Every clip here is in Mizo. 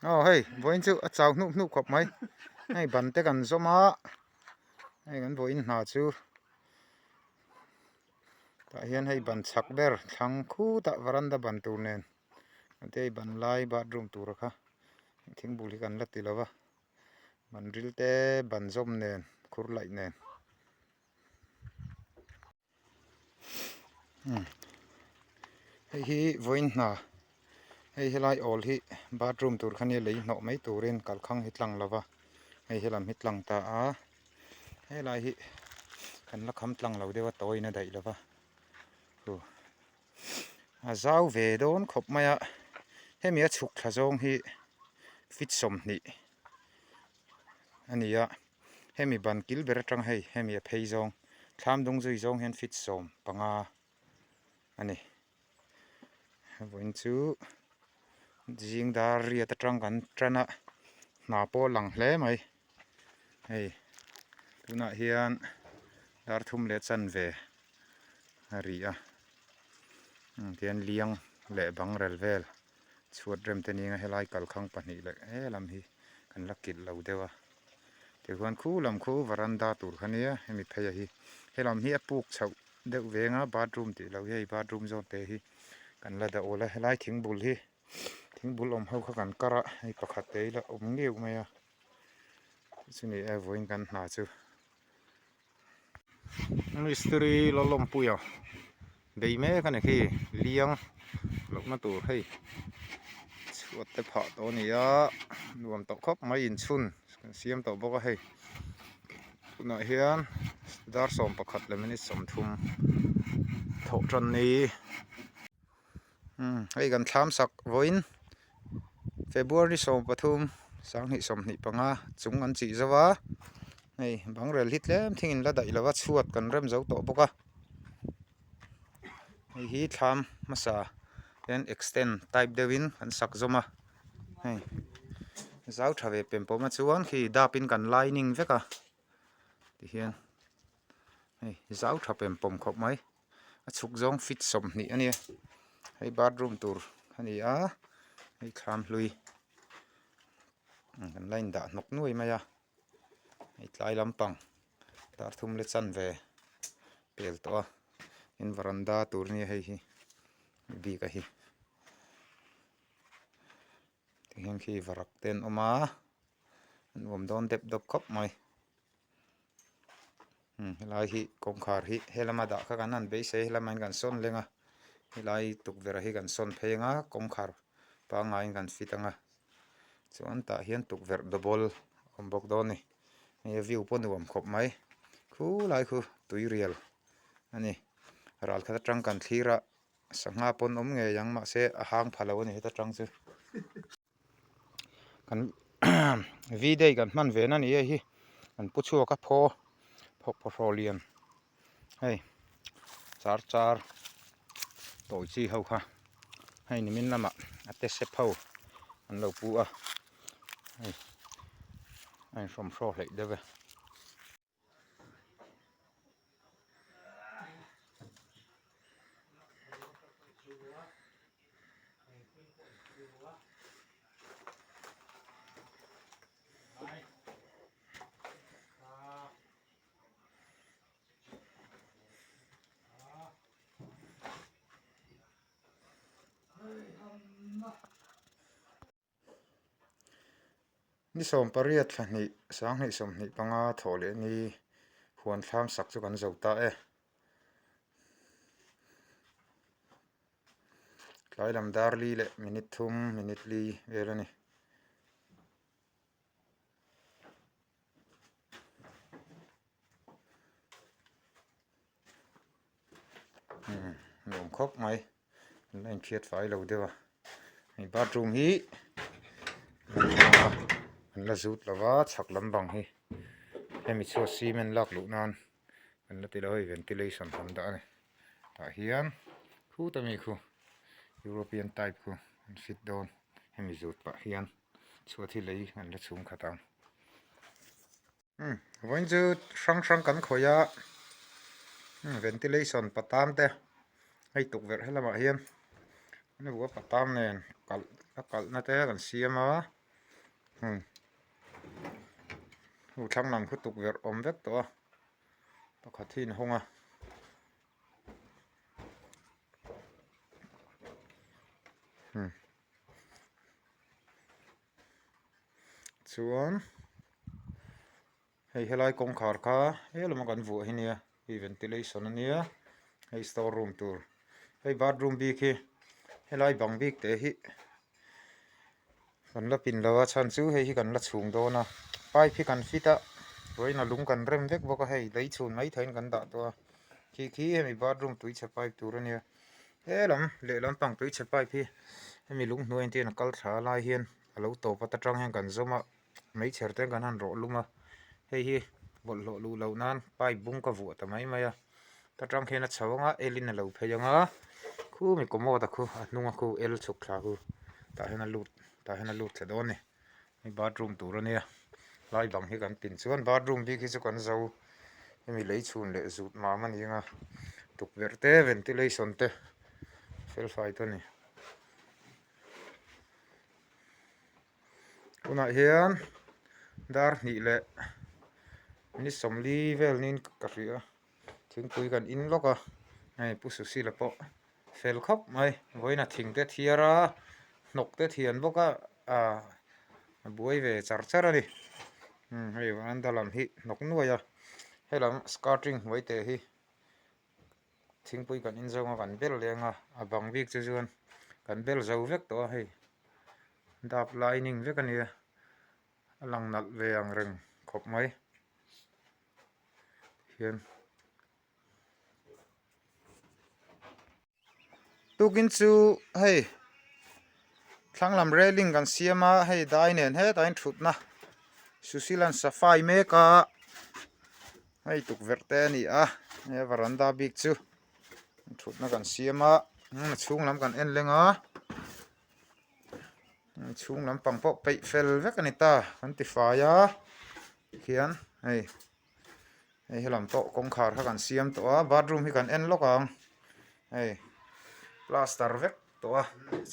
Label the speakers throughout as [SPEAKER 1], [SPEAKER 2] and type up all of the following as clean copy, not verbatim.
[SPEAKER 1] Aw hei vawiin chu a chau hnup hnup khawp mai hei ban te kan zawm a hei kan vawiin hna chu tah hian hei ban chhak ber thlang khutah varanda ban tur nen te hei ban lai bathroom tur kha thingbul hi kan la ti lo va ban ril te ban zawm nen khur laih nen. Hei hi vawiin hna hei helai awl hi bathroom tur kha nia lei hnawh mai turin kalkhang hi tlang lo va hei helam hi tlang ta a helai hi kan la kham tlang lo deuh a tawiin a daih lo va huh a zau ve dawn khawp mai a hemi a chhuk thla zawng hi feet 20 a ni a. Hemi ban kil ber atang hei hemi a phei zawng thlam dung zui zawng hian feet 15 a ni. Vawiin chu zing dar riat atang kan tan a hna pawh a lang hle mai hei tunah hian dar thum leh chanve a ri a tihian liang leh bang rel vel chhuat rem te nia helai kalkhang pahnih leh helam hi kan la kilh lo deuh a tichuan khu lam khu varanda tur kha nia hemi phei a hi helam hi a puk chhoh deuh veng a bathroom tih loh hi hei bathroom zawn te hi kan la dah awl a helai thingbul hi thingbul awm ho kha kan kar a hei pakhat te ila awm ngeuh mai a chumi e vawiin kan hna chu. Mistiri la lawmpui a bei mek a ni khi liang lohna tur hei chhuat te phah tawh a ni a nuam tawh khawp mai inchhun kan siam tawh bawk a hei tunah hian dar 11 leh minute 30 thawh tan ni. Umm hei kan thlam sak vawiin February 13 2025 chung an chih zo a hei bang rel hi tlem thing in la daih lo va chhuat kan rem zo tawh bawk a hei hi thlam hmasa hian extend type deuh in kan sak zawm a hei zau tha ve pem pawm a chuan khi dap in kan lining vek a tihian hei zau tha pem pawm khawp mai. A chhuk zawng feet 20 a nia hei bathroom tur a ni a hei thlam hlui kan la indah hnawk nuai mai a hei tlai lampang dar thum leh chanve pel tawh a tin varanda tur a nia hei hi bik a hi tihian khi varak te an awm a a nuam dawn dep dawp khawp mai. Umm helai hi kawngkhar hi helama dah kha kan han beisei helama hian kan sawn leng a helai tukverh hi kan sawn phei ang a kawngkhar pangaiin kan fit ang a chuan tah hian tukverh double a awm bawk dawn a ni hei a view pawh nuam khawp mai khulai khu tuirial a ni ral khat atang kan thlir a sangha pawh an awm ngei ang mahse a hang pha lo a ni heta tang chu. Kan V day kan hman ve na ni hei hi kan pu chhuak a phaw phawk phawhraw lian hei char char tawi chi ho kha hei nimin lamah a te sep ho an lo pu a hei a inhrawmhraw hleih deuh e. Ni 18 thla hnih 2025 thawh leh ni huan thlam sak chu kan zo ta e. Tlai lam dar li leh minute thum minute li vel a ni. Umm nuam khawp mai an la inhriat fai lo deuh a hei bathroom hi an la zut lo va chhak lam bang hi hemi chhuat cement lak luh nan an la ti lo hei ventilation an dah a ni tah hian khut ami khu european type khu an fit dawn hemi zut pah hian chhuat hi lei an la chhung khat ang. Umm vawiin chu hrang hrang kan khawih a umm ventilation patam te hei tukverh helamah hian a bu a patam nen kalh a kalhna te kan siam a. Umm hu thlang lam khu tukverh awm vek tawh a pakhat hi a inhawng a. Chuan hei helai kawngkhar kha helama kan vuah hi nia hei ventilation ania hei store room tur hei bathroom bik hi helai bang bik te hi kan la pin lo a chhan chu hei hi kan la chhung dawn a pipe hi kan fit a vawiin a lung kan rem vek bawk a hei lei chhun mai theihin kan dah tawh a khi khi hemi bathroom tui chhe pipe tur ania helam lehlam pang tui chhe pipe hi hemi lung hnuai ang te hian a kal thla lai hian a lo tawp a ta tang hian kan zawm a meichher te kan han rawh lum a hei hi bawlhhlawh luh loh nan pipe bung ka vuah ta mai mai a ta tang khian a chho ang a el in a lo phei ang a khumi commode a khu a hnung a khu el chhuk thla khu tah hian a lut tah hian a lut thla dawn a ni hei bathroom tur a nia lai bang hi kan pin chuan bathroom bik hi chu kan zo hemi lei chhun leh zut mam a ni ang a tukverh te ventilation te fel fai te a ni. Tunah hian dar hnih leh ni sawmli vel niin ka hria thingpui kan in lawk a hei pu Susila pawh fel khawp mai vawiin a thing te thiar a hnawk te thian bawk a ah a buai ve char char a ni hei veranda lam hi hnawk nuai a helam skirting hnuai te hi. Thingpui kan in zawng a kan bel leng a a bang bik chu chuan kan bel zo vek tawh a hei dap lining vek a nia a lang nalh ve ang reng khawp mai hian. Tukin chu hei thlang lam railing kan siam a hei dai nen hetah hian thutna Sushil-a'n safai mek a. Hei tukverh te a ni a he varanda bik chu thutna kan siam a a chhung lam kan en leng a a chhung lampang pawh peih fel vek a ni ta kan ti fai a tikhian hei hei helam pawh kawngkhar kha kan siam tawh a bathroom hi kan en lawk ang hei plaster vek tawh a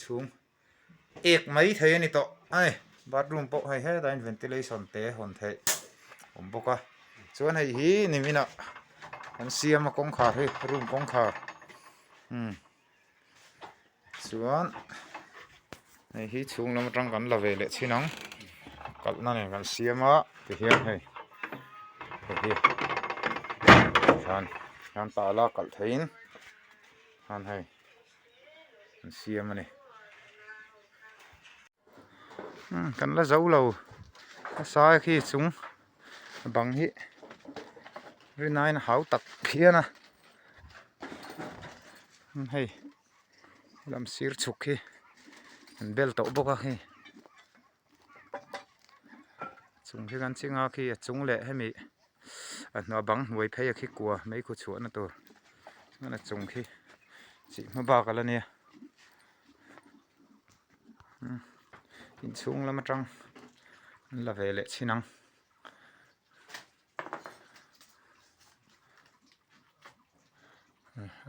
[SPEAKER 1] chhung. Ek mai thei a ni tawh a ni bathroom pawh hei hetah hian ventilation te hawn theih a awm bawk a chuan hei hi nimin ah an siam a kawngkhar hi room kawngkhar umm chuan hei hi chhung lam atang kan la ve leh chhin ang kalhna nen kan siam a tihian hei hei hi hian hian tala kalh theihin hian hei. an siam a ni umm kan la zo lo a sai khi chung bang hi rinaiin a hau tak phian a hei lam sir chhuk hi an bel tawh bawk a hei chung khi kan ching a khi a chung leh hemi a hnuai bang hnuai phei a khi kua meikhu chhuahna tur chuan a chung khi chih hma bak ala nia inchhung lam atang an la ve leh chhin ang.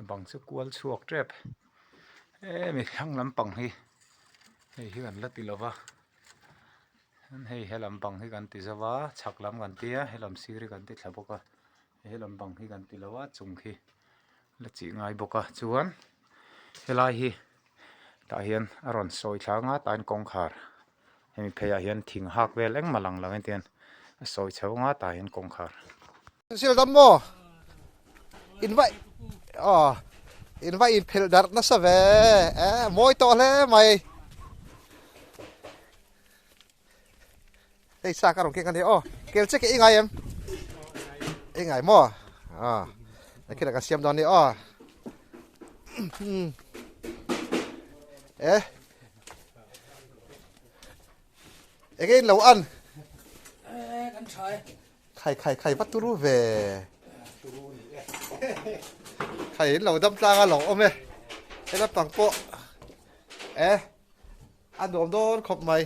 [SPEAKER 1] A bang chu kual chhuak tep hemi thlang lampang hi hei hi kan la ti lo va hei he lampang hi kan ti zo va chhak lam kan tia helam sir hi kan ti thla bawk a he lampang hi kan ti lo a chung khi la chih ngai bawk a chuan helai hi tah hian a rawn sawi thlang a tah hian kawngkhar hemi pheiah hian thing hak vel engmah lang lo hian tihian a sawi chho ang a tah hian kawngkhar.
[SPEAKER 2] Sil dam maw? In va aw in va in phelh darh nasa ve eh mawi tawh hle mai. Hei sa ka rawn keng a nia aw kel che ke i ngai em? I ngai maw? Ah nakin ah kan siam dawn a nia aw. Eh enge in lo an?
[SPEAKER 3] Eh kan tha e.
[SPEAKER 2] Khai khai khai va turu ve. Khai in lo dam tlang a lo awm e. He lampang pawh eh a nuam dawn khawp mai.